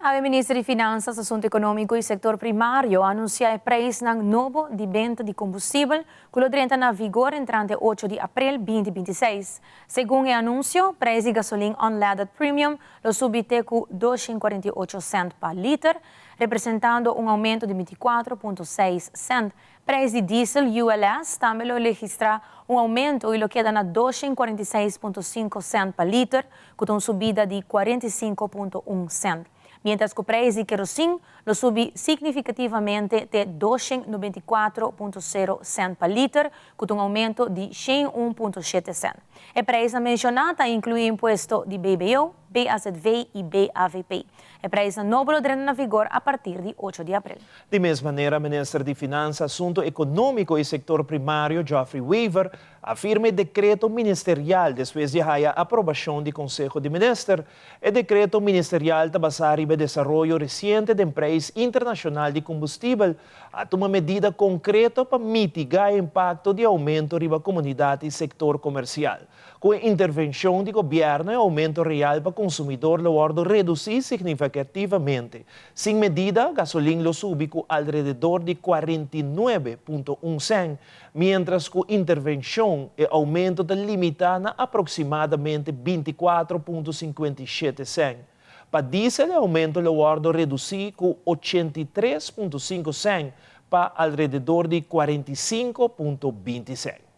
E Minister di Finanzas, Asunto Economico y Sector Primario a anuncia e prijs nobo di benta di combustibel cu lo drenta na vigor entrante 8 di april 2026. Segun e anuncio, prijs di gasolin unleaded premium lo subi te cu 2,48 cent pa liter, representando un aumento di 24,6 cent. Prijs di diesel ULS tambe lo registra un aumento y lo keda na 2,46,5 cent pa liter, cu un subida di 45,1 cent. Mientras cu e prijs di kerosin lo subi significativamente te 294,0 cent pa liter, cu un aumento di 101,7 cent. E prijs menciona ta inclui impuesto di BBO, BAZV y BAVP. E prijs nobo lo drenta na vigor a partir di 8 di april. Di mes manera, Minister di Finanzas, Asunto Economico y Sector Primario, Geoffrey Wever, a firma e decreto ministerial despues di e aprobacion di Conseho di Minister. E decreto ministerial ta basa riba desaroyo reciente di prijs internacional di combustibel, a tuma medida concreto pa mitiga e impacto di aumento riba comunidad y sector comercial. Cu e intervencion di gobierno, e aumento real pa consumidor lo wordo reduci significativamente. Sin medida, gasolin lo subi cu alrededor di 49,1 cent, mientras cu intervencion e aumento ta limita na aproximadamente 24,57 cent. Pa diesel, e aumento lo wordo reduci cu 83,5 cent pa alrededor di 45,20 cent.